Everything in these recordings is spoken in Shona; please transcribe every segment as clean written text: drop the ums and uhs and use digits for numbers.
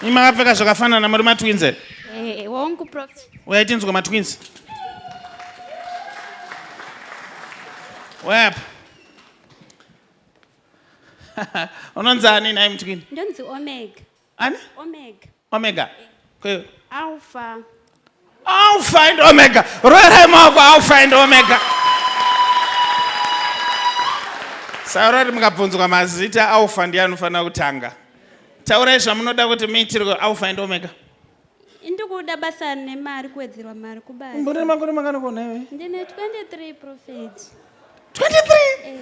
Imi makapfeka zvakafanana muri matwins here? Eh, hongu prophet. Uyai tinzwe matwins. Uyai apa. Unonzi ani nhai mutwin? Ndonzi Omega. Ani? Omega. Omega. Kweyo. Alpha. Alpha and Omega. Roerai maoko Alpha and Omega. Saura kuti mukabvunzwa mazita Alpha ndiye anofanira kutanga. Taurai zvamunoda kuti muitirwe Alpha and Omega. Ndikuda basa nemari kuwedzerwa mari kubasa. Mbone makore makana kona iwe? Ndine 23 prophet. 23? Eh.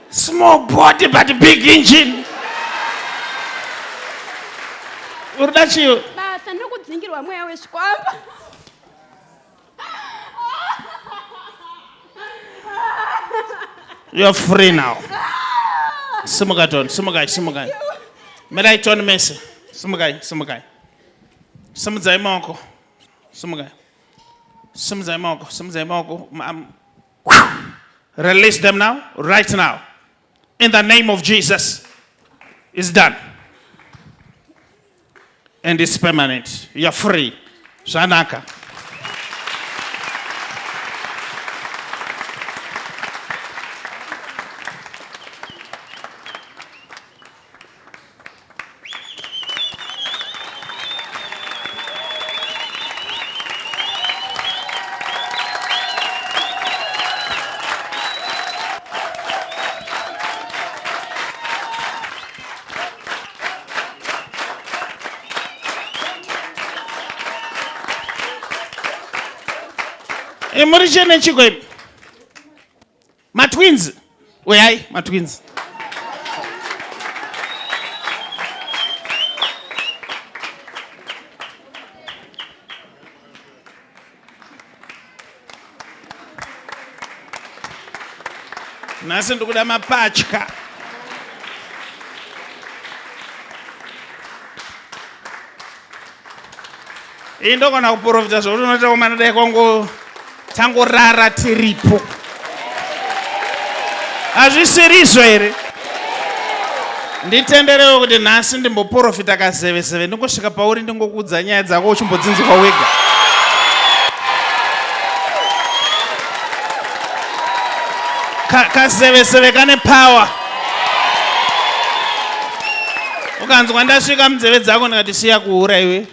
Small body but big engine. Urida chiyo? Basa ndokudzingirwa mweya wezvikwamba. You're free now. Simuka Don, simukai, simukai. Mirai Don mese. Simukai, simukai. Simudzai maoko. Simukai. Simudzai maoko, simudzai maoko. Release them now, right now. In the name of Jesus. It's done. And it's permanent. You're free. Zvanaka. Muri chene chiko imi matwins uyai matwins nhasi ndikuda mapatya iyi ndogona kuprofita zvokuti unoita komana dai kwangu tangorara tiripo hazvisirizvo here nditenderewo kuti nhasi ndimboprofita kazevezeve ndingosvika pauri ndingokuudza nyaya dzako uchimbodzinzwa wega Kaseveseve kane power. Ukanzwa ndasvika munzeve dzako ndikati siya kuhura iwe.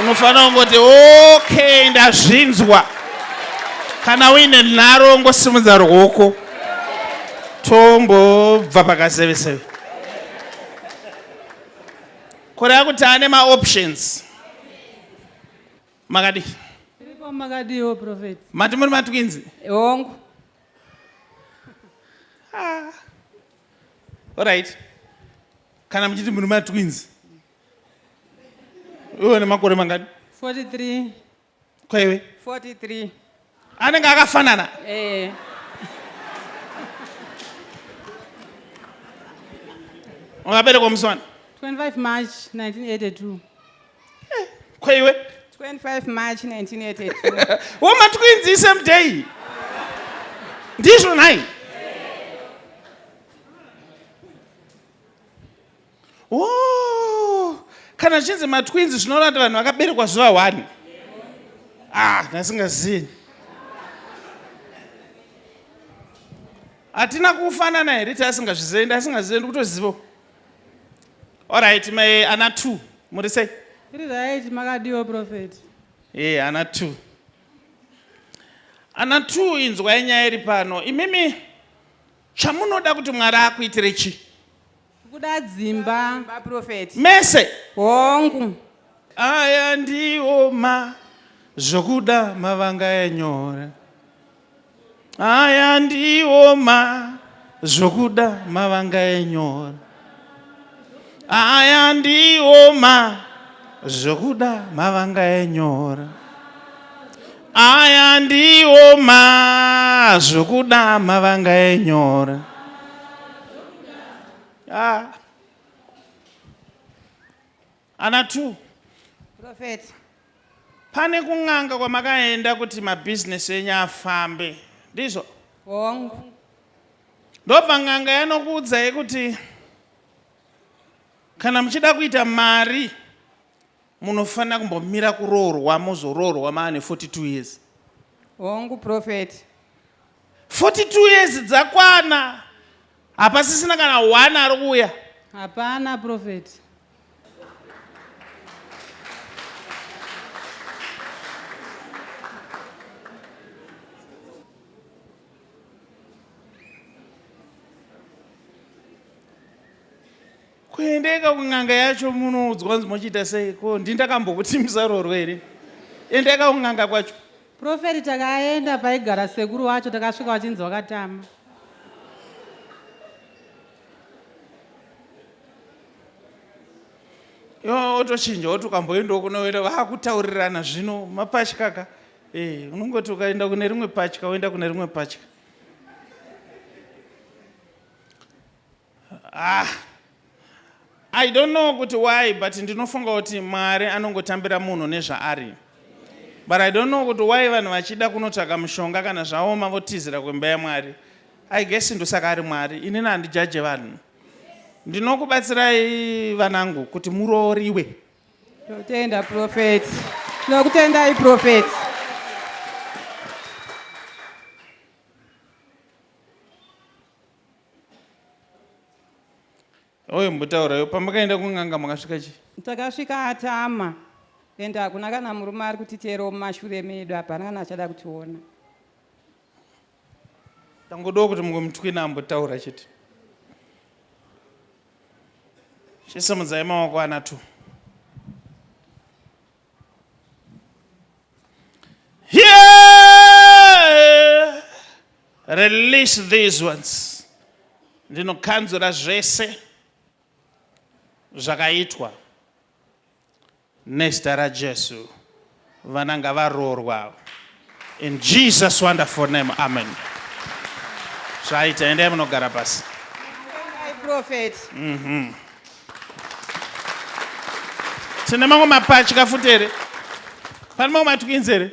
Unofanira kungoti okay ndazvinzwa. Kana uine nharo ungosimudza ruoko. Tombobva pakaseveseve. Kureva kuti ane maoptions. Makadii? Tiripo makadiwo prophet. Mati muri matwins? Hongu. Ah. Alright. Kana muchiti muri matwins. Iwe nemakore mangani? 43. Kwaiwe? 43. Anenge akafanana? Eh. Wakaberekwa musi wani? 25 March 1982. Eh, kwaiwe? 25 March 1982. Wo matwins same day. Ndizvo nhai? Oh, kana zvichinzi matwins zvinoreva kuti vanhu vakaberekwa zuva one. Ah, ndasingazivi. Hatina kufanana here tasingazvizivi, ndasingazivi ndikutozivawo. Alright, mai ana 2 muri sei? Tiri right, makadiwa prophet. Eh, ana 2. Ana 2 inzwai nyaya iri pano. Imimi chamunoda kuti Mwari akuitire chii? Kuda dzimba. Dzimba prophet. Mese. Hongu. Aya ndiwo ma zvokuda mavanga enyore. Aya ndiwo ma zvokuda mavanga enyora. Aya ndiwo ma zvokuda mavanga enyora. Aya ndiwo ma zvokuda mavanga enyora. Ah. Ana 2. Prophet. Pane kun'anga kwamakaenda kuti mabhizinesi enyu afambe. Ndizvo? Hongu. Ndobva n'anga yanokuudzai kuti Kana muchida kuita mari munofanira kumbomira kuroorwa mozoroorwa maane 42 years. Hongu prophet. 42 years dzakwana hapasisina kana one ari kuuya. Hapana prophet. Kuendeka kun'anga yacho munoudzwa kunzi mochiita sei ko ndindakambokuti musaroorwe here? Endeka kun'anga kwacho. Prophet takaenda paigara sekuru wacho takasvika vachinzi vakatama. Iwe wotochinja woti ukamboendawo kunoenda vakutaurirana zvino mapatya ka eh, unongoti ukaenda kune rimwe patya woenda kune rimwe patya ah i don't know kuti why but ndinofunga kuti mwari anongotambira munhu nezvaari but i don't know kuti why vanhu vachida kunotsvaga mushonga kana zvaoma votizira kuimba yamwari i guess ndosaka ari mwari inini handijaje vanhu ndinokubatsirai vanangu kuti murooriwe Totenda prophet. Tinokutendai prophet. Oyo mbotaurayo pamakaenda kun'anga makasvika chii? Takasvika atama and hakuna kana murume ari kutiteerawo mumashure medu hapana kana achada kutiona. Tangodawo kuti mumwe mutwina ambotaura chete. Chisimudzai maoko ana tu. Here! Release these ones. Ndinokanzura zvese zvakaitwa nezita raJesu. Vana ngavaroorwa. In Jesus wonderful name. Amen. Zvaita, endai munogara pasi. Prophet. Tine mamwe mapatya futi here? Pane mamwe matwins here?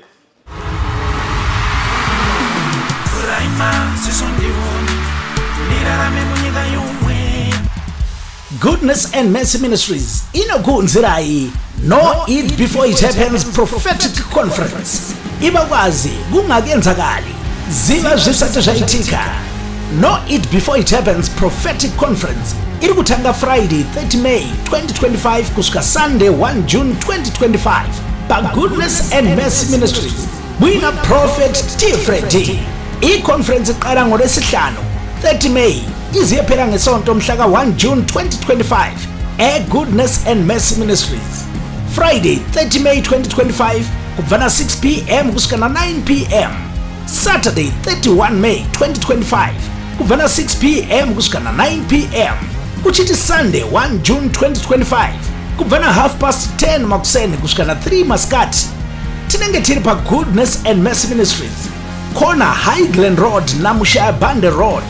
Goodness and Mercy Ministries inokuunzirai No It Before It Happens Prophetic Conference. Ibakwazi kungakenzakali, ziva zvisati zvaitika. No It Before It Happens Prophetic Conference iri kutanga Friday 30 May 2025 kusvika Sunday 1 June 2025 paGoodness and Mercy Ministries muina Prophet T Freddy. I-conference iqala ngoLwesihlanu 30 May iziyephela ngesonto mhla ka-1 June 2025 e-Goodness and Mercy Ministries. Friday 30 May 2025 kubva na 6 pm kusvika na 9 pm. Saturday 31 May 2025 kubva na 6 pm kusvika na 9 pm kuchiti Sunday 1 June 2025 kubva na half past 10 makuseni kusvika na 3 masikati. Tinenge tiri paGoodness and Mercy Ministries, corner High Glen Road naMushaya Bande Road,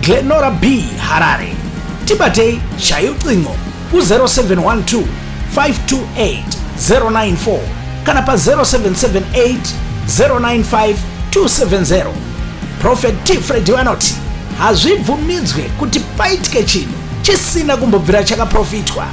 Glenora B, Harare. Tibatei shaya ucingo ku-0712 528 094 kana pa-0778 095 270. Prophet T Freddy vanoti hazvibvumidzwe kuti paitike chinhu chisina kumbobvira chakaprofitwa.